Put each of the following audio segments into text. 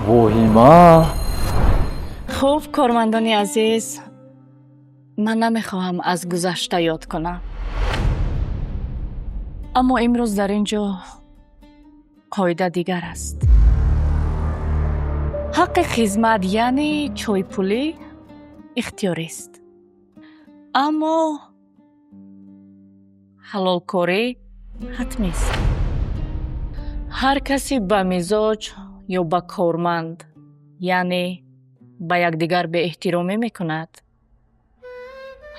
Воҳима. Хуб, кормандони азиз, ман намехоҳам аз гузашта ёд кунам, аммо имрӯз дар ин ҷо қоида дигар аст. Ҳаққи хизмат, яъне чойпулӣ, ихтиёрист, аммо ҳалолкорӣ ҳатмист. Ҳар касе ба мизоҷ ё ба корманд, яъне ба якдигар беэҳтиромӣ мекунад,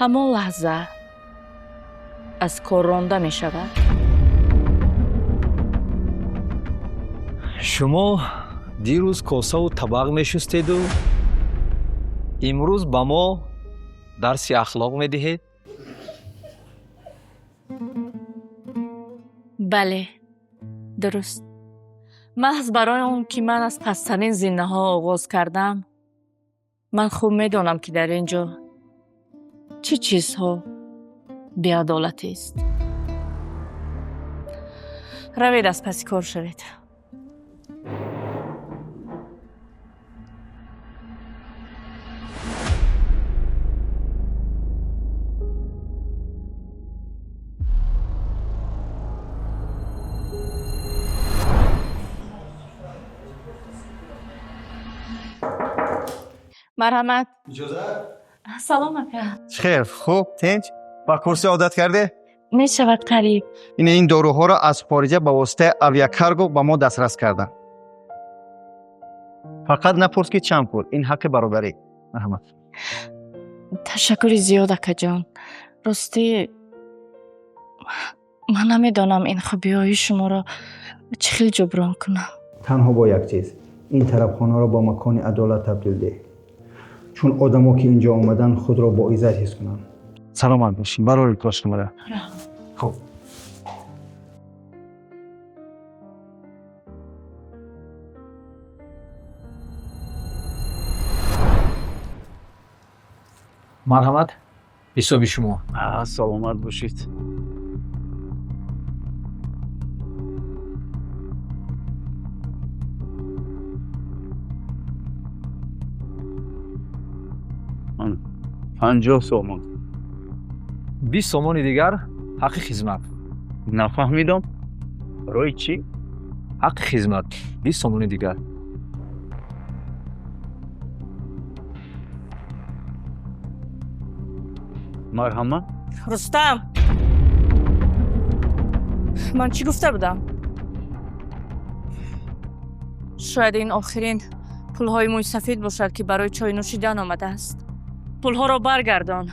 ҳамон лаҳза аз кор ронда мешавад. Шумо дирӯз косаву табақ мешустеду имрӯз ба мо дарси ахлоқ медиҳед? Бале, дуруст. Маҳз барои он ки ман аз пасттарин зинаҳо оғоз кардам, ман хуб медонам, ки дар ин ҷо чӣ чизҳо беадолатист. Равед, аз паси кор шавед. Марҳамат. Иҷозат? Салом, ака. Хел хуб, тинҷ? Ба курси одат карде? Мешавад, қариб. Ин доруҳоро аз хориҷа ба воситаи авиакарго ба мо дастрас карданд. Фақат напурс, ки чанд пул. Ин ҳаққи бародарӣ. Марҳамат. Ташаккури зиёд, акаҷон. Ростӣ, ман намедонам ин хубиҳои шуморо чӣ хел ҷуброн кунам. Танҳо бо як чиз: ин тарабхонаро ба макони адолат табдил деҳ, чун одамо, ки инҷо омадан, худро бо иззат ҳис кунанд. Саломат бошед, барори кор шумода. Хуб. Марҳамат, ҳисоби шумо. Саломат бошед. 50 сомон. 20 сомони дигар ҳаққи хизмат. Нафаҳмидам, барои чӣ? Ҳаққи хизмат, 20 сомони дигар. Марҳамат. Рустам, ман чӣ гуфта будам? Шояд ин охирин пулҳои мӯйсафед бошад, ки барои чой нӯшидан омадааст. Пулҳоро баргардон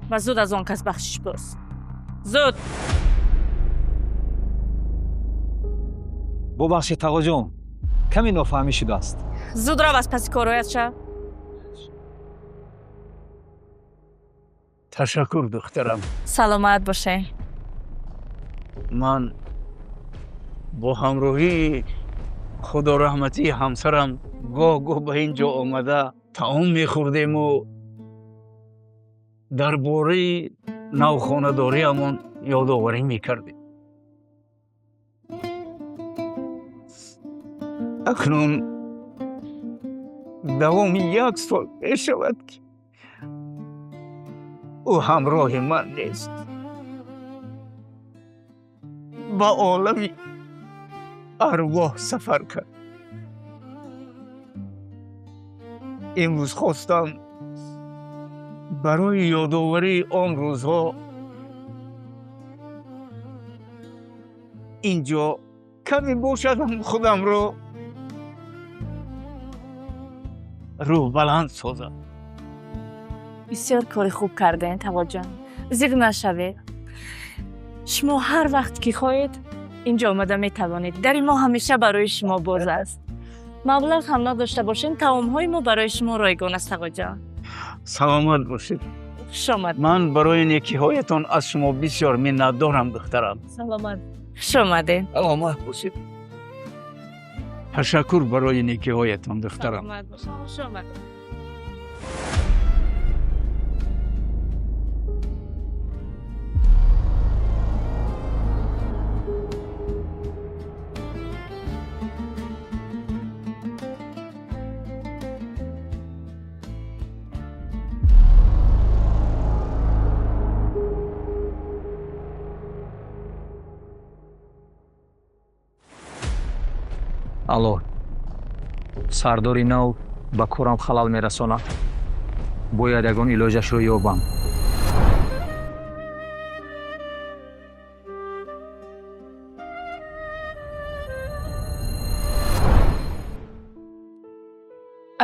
ва зуд аз он кас бахшиш пурс. Зуд! Бубахшед, тағоҷон, каме нофаҳмӣ шудааст. Зуд рав, аз паси корҳоят шав. Ташаккур, духтарам. Саломат боше. Ман бо ҳамроҳии худораҳматии ҳамсарам гоҳ гоҳ ба ин ҷо омада таом мехӯрдему дар бораи навхонадориамон ёдоварӣ мекардем. Акнун давоми як сол мешавад, ки ӯ ҳамроҳи ман нест, ба олами арвоҳ сафар кард. Имрӯз хостам барои ёдоварии он рӯзҳо ин ҷо каме бошад ҳам худамро Рӯҳ баланд созад. Бисёр кори хуб кардем, Тавоҷон. Зиқ нашавед. Шумо ҳар вақт ки хоҳед, инҷо омада метавонед. Дари мо ҳамеша барои шумо боз аст. Маблағ ҳам надошта бошем, таомҳои мо барои шумо ройгон аст, Тағоҷон. Саломат бошед. Хуш омад. Ман барои некиҳоятон аз шумо бисёр миннатдорам, духтарам. Саломат. Хуш омадед. Саломат бошед. Ташаккур барои некиҳоятон, духтарам. Саломат бошед. Хуш омадед. Алло, сардори нав ба корам халал мерасонад. Бояд ягон илоҷашро ёбам.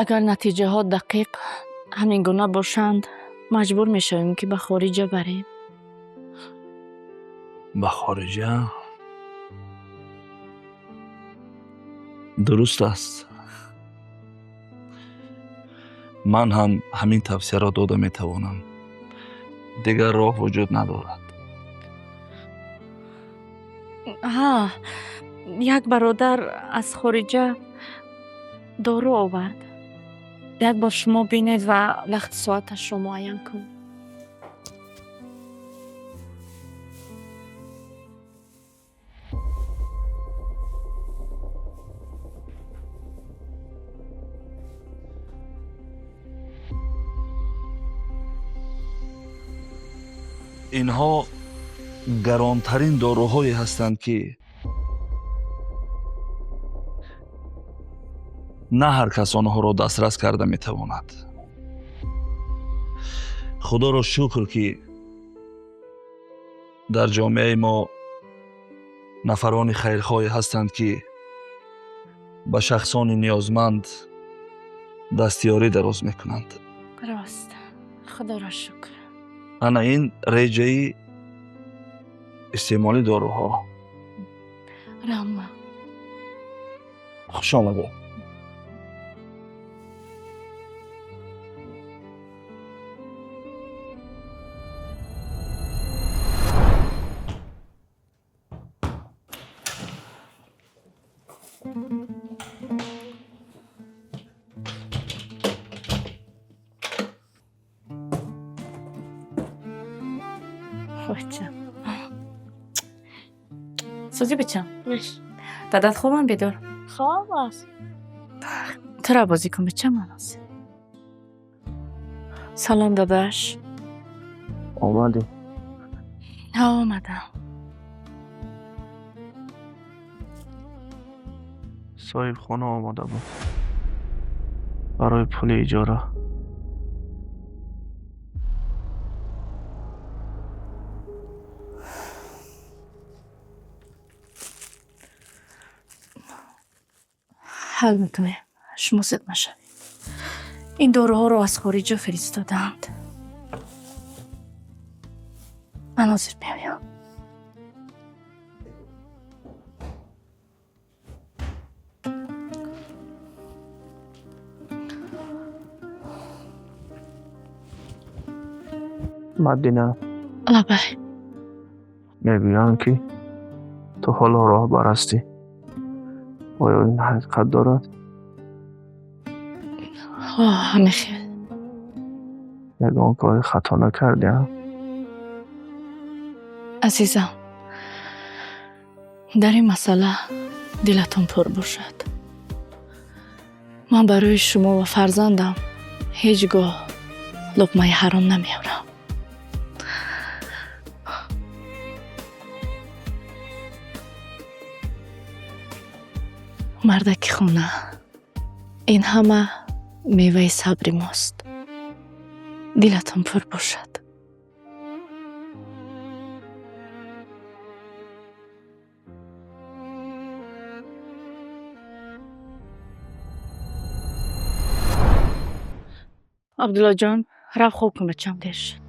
Агар натиҷаҳо дақиқ ҳамин гуна бошанд, маҷбур мешавем, ки ба хориҷа барем. Ба хориҷа? Дуруст аст. Ман ҳам ҳамин тавсияро дода метавонам. Дигар роҳ вуҷуд надорад. Ҳа, як бародар аз хориҷа дору овард. Як бор шумо бинед ва вақти соаташро муайян кунед. Инҳо гаронтарин доруҳое ҳастанд, ки на ҳар кас онҳоро дастрас карда метавонад. Худоро шукр, ки дар ҷомеаи мо нафарони хайрхоҳе ҳастанд, ки ба шахсони ниёзманд дастёрӣ дароз мекунанд. Рост, худоро шукр. Ана ин реҷаи истеъмоли доруҳо. Раҳмат. Хуш омадед. Сӯзи бичам. Дадат хобам бедор? Хоб аст. Тура бозӣ кун, бичам анос. Салом, дадаш. Омадӣ? Ҳа, омадам. Соҳибхона омода буд барои пули иҷора. Ҳал мекунем. Шумо зиқ нашавед. Ин доруҳоро аз хориҷа фиристодаанд. Ман ҳозир меоям. Мадина. Лабай. Мегӯянд, ки ту ҳоло роҳбар ҳастӣ. Оё ин ҳақиқат дорад? Ҳо, ҳамин хел. Ягон кори хато накардиам? Азизам, дар ин масъала дилатон пур бошад. Ман барои шумо ва фарзандам ҳеҷ гоҳ луқмаи ҳаром намеорам. Мардаки хона, ин ҳама меваи сабри мост. Дилатон пур бошад. Абдуллоҷон, рав хоб кун, бачам, дер шуд.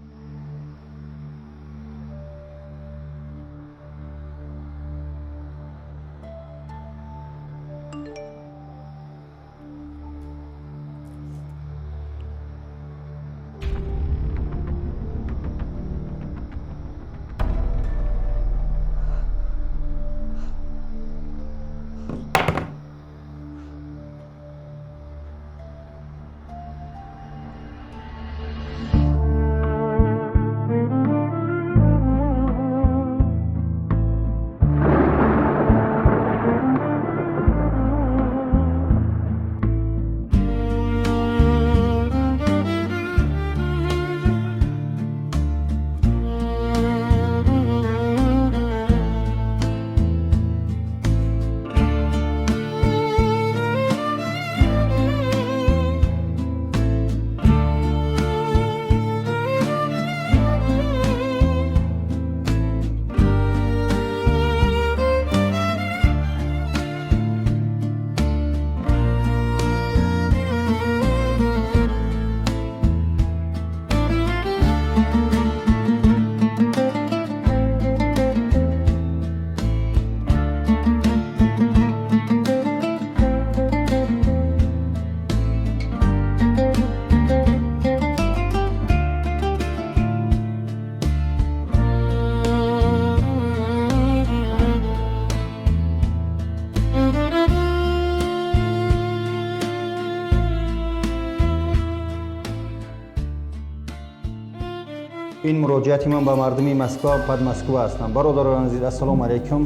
Ин муроҷиати ман ба мардуми Москва, Подмосква ҳастам. Бародарони азиз, ассалому алайкум.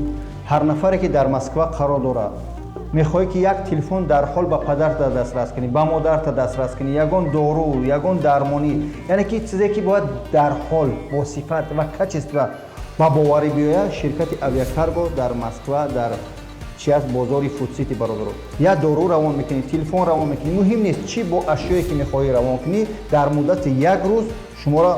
Ҳар нафаре ки дар Москва қарор дорад, мехоҳӣ ки як телефон дар ҳол ба падарта дастрас кунӣ, ба модарта дастрас кунӣ, ягон дору, ягон дармонӣ, яъне ки чизе ки бояд дар ҳол бо сифат ва качество ба боварӣ биёяд, ширкати Авиакарго дар Москва, дар чи аст, бозори Фудсити, бародаро, як дору равон мекунӣ, телефон равон мекунӣ, муҳим нест чӣ, бо ашёе ки мехоҳӣ равон кунӣ, дар муддати як рӯз шуморо,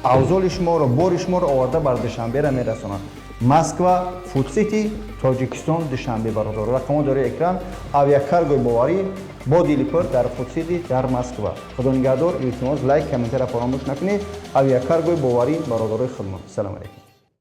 авзоли шуморо, бори шуморо оварда бар Душанбера мерасонад. Москва, Фудсити, Тоҷикистон, Душанбе, бародаро. Рақамҳо дори экран. Авиакаргои боварӣ бо дили пур дар Фудсити, дар Москва. Худо нигаҳдор. Илтимос, лайк, комментария фаромӯш накунед. Авиакаргои боварӣ, бародарои худмон. Салом алейкум.